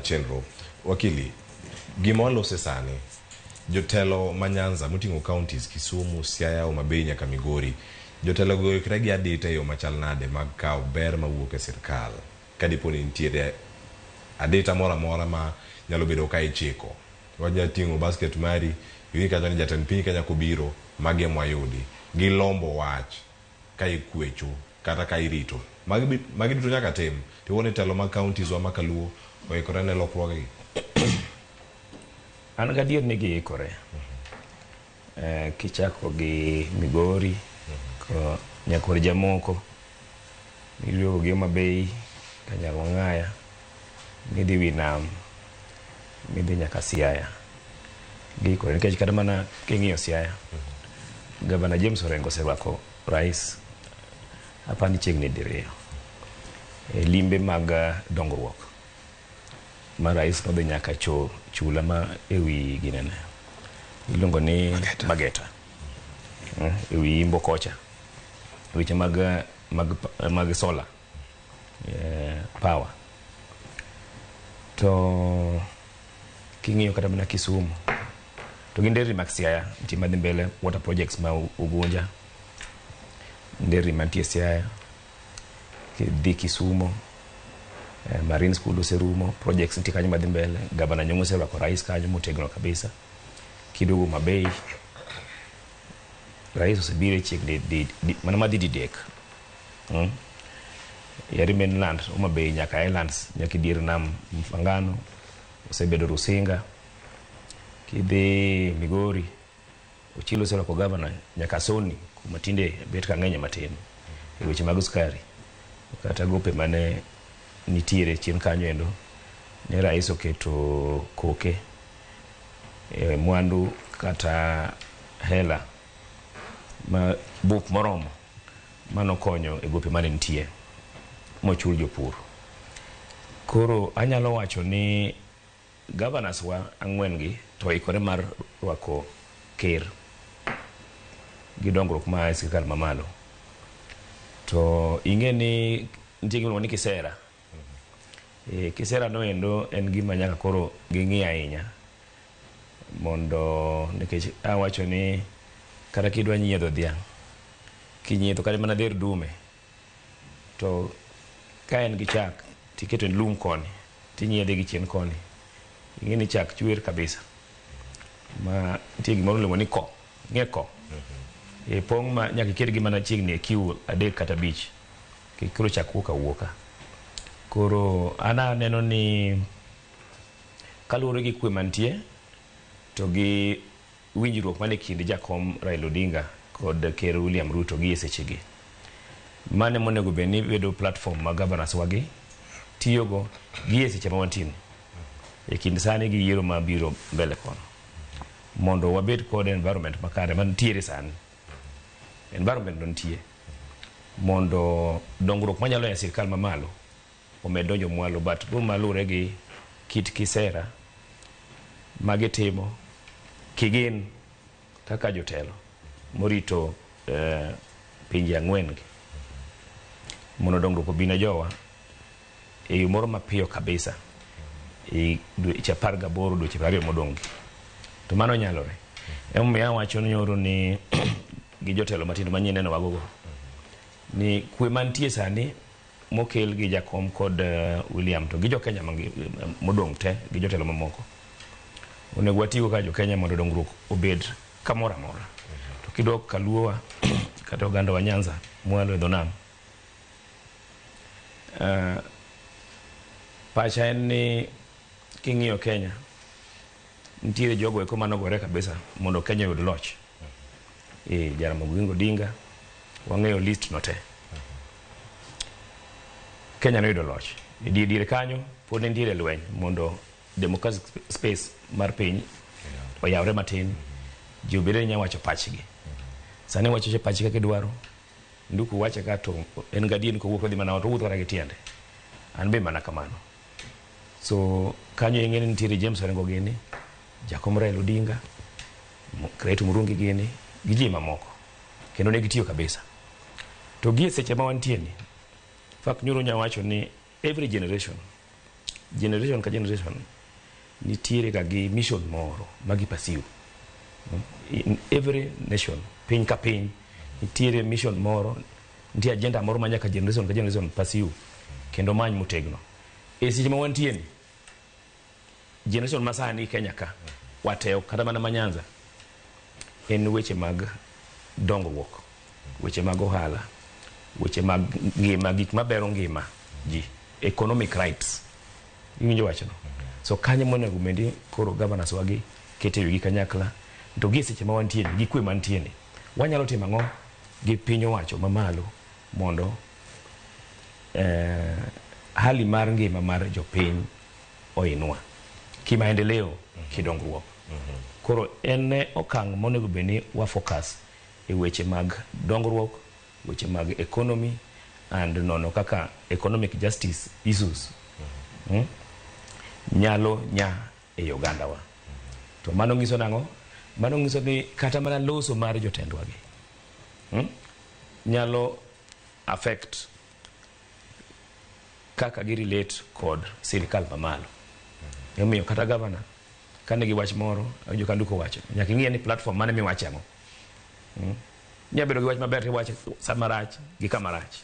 Chenro. Wakili, gima walose sani, jotelo ma Nyanza moting'o counties Kisumu, Siaya, Homa Bay nyaka Migori, jotelo go oikre gi adita e yo machal nade mag kawo ber mawuok e sirkal kadipo ni nitiere adita moro amora ma nyalo bedo ka ichiko. Wanya ting'o basket mari, iwinj kacha ni jatend piny Kenya kobiro, magi ema wayudi. Gilombo wach ka ikwecho kata ka irito. Magi duto nyaka tim. Tiwuo ni telo mag counties wa ma kaluo oikore ne lokruoge gi. An gadier ni giikore. Kichako gi Migori, ko Nyakwar Jamoko, miduogo gi Homa Bay, ka Nyarwang'aya, midhi wi nam, midhi nyaka Siaya. Giikore nikech kata mana king'iyo Siaya, Gavana James Orengo oserwako rais apani chiegni diriyo e limbe mag dongruok ma rais nodhi nyaka cho chula ma ewi ginene iluongo ni Mageta, Mageta. Ewi Imbo kocha weche mag solar power. To king'iyo kata mana Kisumu to gi nderni mag Siaya nitie madhi mbele, water projects ma Ugunja, nderni mantie Siaya kidhi Kisumo, Marine School oserumo, projects nitie kanyo madhi mbele. Gavana Nyong'o oserwako rais kanyo motegno kabisa. Kiduogo Homa Bay, rais osebiro e chiegni mana madhi didek. Yari mainland Homa Bay nyaka islands nyaka dier nam Mfangano osebedo Rusinga. Kidhi Migori, Ochilo oserwako gavana nyaka Soni kuma tinde bet ka ng'enye matin e weche mag sukari kata gope mane nitiere chien kanyo endo ne rais oketo koke e mwandu kata hela ma bup moromo manokonyo e gope mane nitie mochul jopur. Koro anyalo wacho ni governors wa ang'wen gi to oikore mar rwako ker gi dongruok ma e sirkal mamalo. To ing'e ni nitie gima iluongo ni kisera. Kisera no endo en gima nyaka koro ging'i ahinya mondo nikech awacho ni kata kidwa nyiedho dhiang' kinyiedho kata mana dher dume to ka en gi chak tiketo lum koni tinyiedhe gi chien koni ing'e ni chak chwer kabisa ma nitie gimoro iluongo ni ko ing'e ko e pong' ma nyaka iket gi mana chiegni e kiu 3 kata 5 koro chak wuok awuoka. Koro an aneno ni kaluwore gi kwe mantie to gi winjruok mane kind jakom Raila Odinga kod ker William Ruto gi e sechegi, mane monego bed ni bedo platform ma governors wagi tiyogo gi e seche ma wantie ni e kind sani gi yiero mabiro mbele kono mondo wabed kod environment makare mantiere sani. Environment no nitie mondo dongruok manyalo ya sirkal mamalo omed donjo mwalo, but biro malure gi kit kisera magitimo kigin kaka jotelo morito pinje ang'wen gi mondo dongruok obi ne jowa e yo moro mapiyo kabisa e dweche 18 dweche 20 modong' gi. To mano nyalore. Emomiyo awacho nyoro ni gi jotelo matindo manyien neno wagogo ni kwe mantie sani mokel gi jakom kod William to gi jo Kenya modong' te gi jotelo mamoko onego watigo ka jo Kenya mondo dongruok obed kamoro amora. To kidok kaluowa kata oganda wa Nyanza mwalo e dho nam, pacha en ni king'iyo Kenya nitiere jogo eko manogore kabisa mondo Kenya oyud loch. Jaramogi Oginga Odinga wang'eyo list no te. Kenya noyudo loch. E dier kanyo pod ne nitiere lweny mondo democratic space mar piny oyawre matin, ji obed ni nyalo wacho pachgi. Sani wacho pachgi kaka idwaro, Nduku wache ka to en gadier ni kowuok odhi mana ot, owuotho kata gi tiende. An be mana kamano. So kanyo ing'e ni nitiere James Orengo gini, Jakom Raila Odinga, Kiraitu Murungi gini, gi ji mamoko. Kendo ne gitiyo kabisa. To gie seche ma wantie ni, fact nyoro nya wacho ni every generation Generation ka generation nitiere ga gi mission moro ma gi pursue. In every nation, piny ka piny, nitiere mission moro, nitie agenda moro ma nyaka generation ka generation pursue kendo many motegno. E seche ma wantie ni, generation ma sani Kenya ka, wateo kata mana ma Nyanza, en weche mag dongruok, weche mag ohala, weche mag ngima, gik mabero ngima ji, economic rights. Iwinjo wachno? So kanyo monego bedi koro governors wagi kete wigi kanyakla to gi e seche ma wantie ni, gi kwe mantie ni, wanyalo timo ang'o gi piny owacho mamalo mondo hali mar ngima mar jopiny oinwa kimaendeleo, kidongruok. Koro en e okang' monego bed ni wa focus e weche mag dongruok, weche mag economy and nono kaka economic justice issues nyalo nya e ogandawa. To mano nyiso nang'o? Mano nyiso ni kata mana loso mar jotendwa gi nyalo affect kaka gi relate kod sirikal mamalo. Emomiyo kata governor ka nigi wach moro, awinjo ka Nduko wacho, nyaka ing'iye ni platform mane miwache ang'o. Inyalo bedo gi wach maber tiwache sama rach gi kama rach.